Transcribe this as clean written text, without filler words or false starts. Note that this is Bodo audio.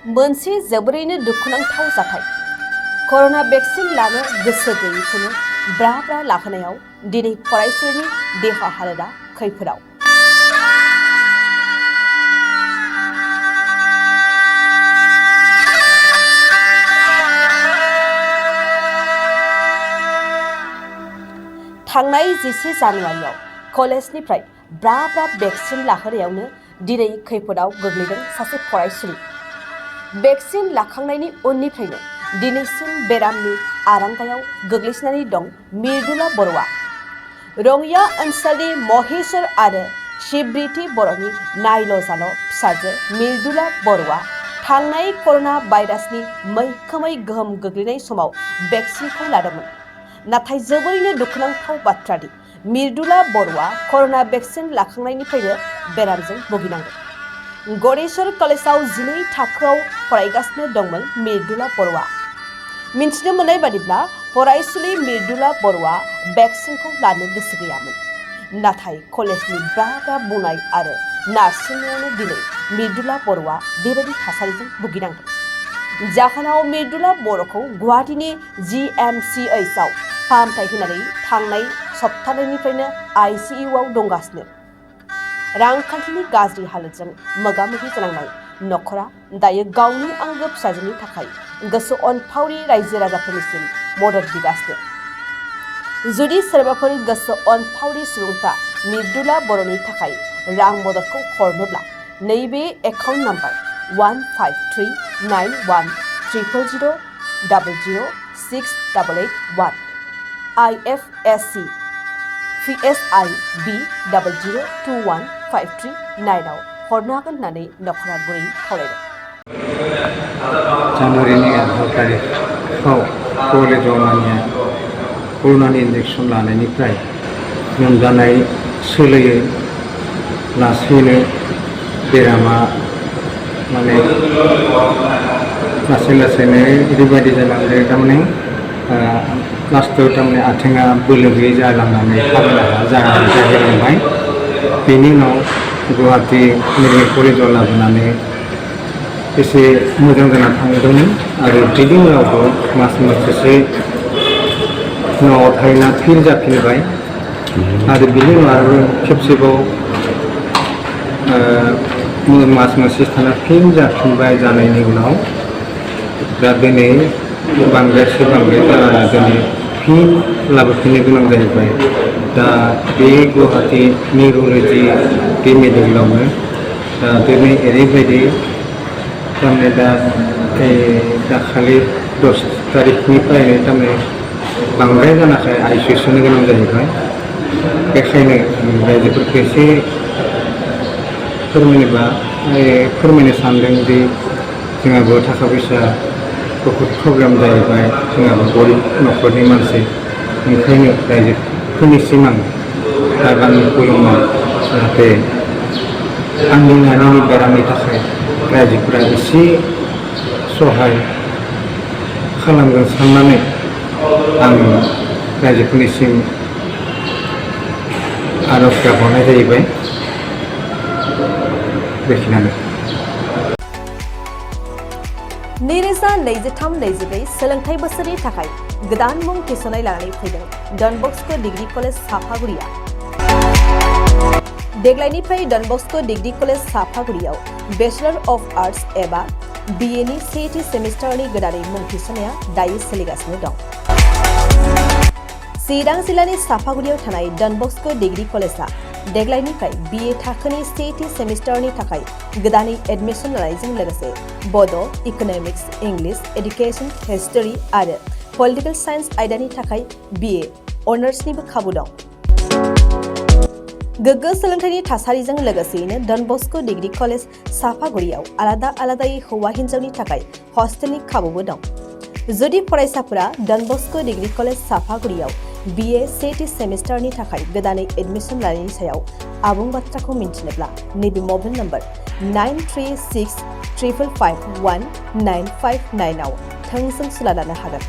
मोनसे जोबोरैनो दुखुनांथाव जाथाय कर'ना भेक्सिन लानो गोसो गैयैखौनो ब्रा ब्रा लाहोनायाव दिनै फरायसुलिनि देहा हालोदा खैफोदाव। थांनाय 11 जानुवारियाव कलेजनिफ्राय ब्रा ब्रा भेक्सिन लाहोनायावनो दिनै खैफोदाव गोग्लैदों सासे फरायसुलि। भेक्सिन लाखांनायनि उननिफ्रायनो दिनैसिम बेरामनि आरांगायाव गोग्लैसोनानै दं मृदुला बर'आ। रङिया ओनसोलनि महेश्वर आरो शिवब्रिति बर'नि नायल' जाल' फिसाजो मृदुला बर'आ थांनाय कर'ना भाइरासनि मैखोमै गोहोम गोग्लैनाय समाव भेक्सिनखौ लादोंमोन। नाथाय जोबोरैनो दुखुनांथाव बाथ्रादि मृदुला बर'आ कर'ना भेक्सिन लाखांनायनिफ्रायनो बेरामजों भुगिनांदों। गरेश्वर कलेजाव 12 थाखोआव फरायगासिनो दंमोन मृदुला बर'आ। मिन्थिनो मोननाय बादिब्ला फरायसुलि मृदुला बर'आ भेक्सिनखौ लानो गोसो गैयामोन। नाथाय कलेजनि ब्रा ब्रा बुंनाय आरो नारसिननायावनो दिनै मृदुला बर'आ बेबायदि थासारिजों भुगिनांदों। जाहोनाव मृदुला बर'खौ गुवाहाटीनि GMCH आव फाहामथाय होनानै थांनाय सप्ताहनिफ्रायनो ICU आव दंगासिनो। रांखान्थिनि गाज्रि हालोदजों मोगा-मोगि जानांनाय नखरा दायो गावनि आंगो फिसाजोनि थाखाय गोसो अनफावरि रायजो राजाफोरनिसिम मदद बिगासिनो। जुदि सोरबाफोर गोसो अनफावरि सुबुंफ्रा मृदुला बर'नि थाखाय रां मददखौ हरनोब्ला नैबे account number 15391000068881 IFSC PSI B002153 आव हरनो हागोन होननानै नखरा गुरै खावलायदों। जानुवारिनि 11 तारिखआव कलेजाव कर'नानि इन्जेक्सन लानायनिफ्राय लोमजानाय सोलोयै लासैनो बेरामा माने लासैनो ओरैबायदि जालांदों थारमाने लास्टआव थारमाने आथिङा बोलो गैयै जालांनानै थाबायनो हाया जाहैलांबाय। बेनि उनाव गुवाहाटी मेडिकेल कलेजाव लाबोनानै एसे मोजां जाना थांदोंमोन आरो बेनि उनावबो मास मोनसेसो न'आव थाहैना फिल जाफिनबाय आरो बेनि उनाव आरो खेबसेबाव मास मोनसे थाना फिल जाफिनबाय। जानायनि उनाव दा दिनै बांद्रायसो जानानै दिनै फिन लाबोफिननो गोनां जाहैबाय। दा बे गुवाहाटी निउर'लजि बे मेडिकेलावनो दा दिनै ओरैबायदि थारमाने दाखालि 10 तारिखनिफ्रायनो थारमाने बांद्राय जानायखाय ICU सोनो गोनां जाहैबाय। बेखायनो रायजोफोरखौ एसे फोरमायनो सानदों दि जोंहाबो थाखा फैसा बहुत प्रब्लेम जाहैबाय, जोंहाबो गरिब नखरनि मानसि। ओंखायनो रायजोफोरनिसिम आं आगान खुलुमो जाहाथे आंनि नानिनि बेरामनि थाखाय रायजोफोरा एसे सहाय खालामगोन साननानै आं रायजोफोरनिसिम आरज गाबहरनाय जाहैबाय। बेखिनियानो। 2023-24 सोलोंथाइ बोसोरनि थाखाय गोदान मुं थिसननाय लानानै फैदों डन बस्क' डिग्री कलेज साफागुरिया। देग्लायनिफ्राय डन बस्क' डिग्री कलेज साफागुरियाव बेचलर अफ आर्ट्स एबा BA नि सेथि सेमिस्टारनि गोदानै मुं थिसननाया दायो सोलिगासिनो दं। चिरां जिल्लानि साफागुरियाव थानाय डन बस्क' डिग्री कलेजआ देग्लायनिफ्राय BA थाखोनि सेथि सेमिस्टारनि थाखाय गोदानै एडमिसन लानायजों लोगोसे बड', इक'नमिक्स, इंलिश, एडुकेशन, हिस्टरी आरो पलिटिकल साइन्स आयदानि थाखाय BA अनार्सनिबो खाबु दं। गोग्गो सोलोंथाइनि थासारिजों लोगोसेयैनो डन बस्क' डिग्री कलेज साफागुरियाव आलादायै हौवा हिन्जावनि थाखाय हस्टेलनि खाबुबो दं। जुदि फरायसाफोरा डन बस्क' डिग्री कलेज साफागुरियाव BA सेथि सेमिस्टारनि थाखाय गोदानै एडमिसन लानायनि सायाव आबुं बाथ्राखौ मिन्थिनोब्ला नैबे मबाइल नम्बर 9365519959 आव थोंजों सुला लानो हागोन।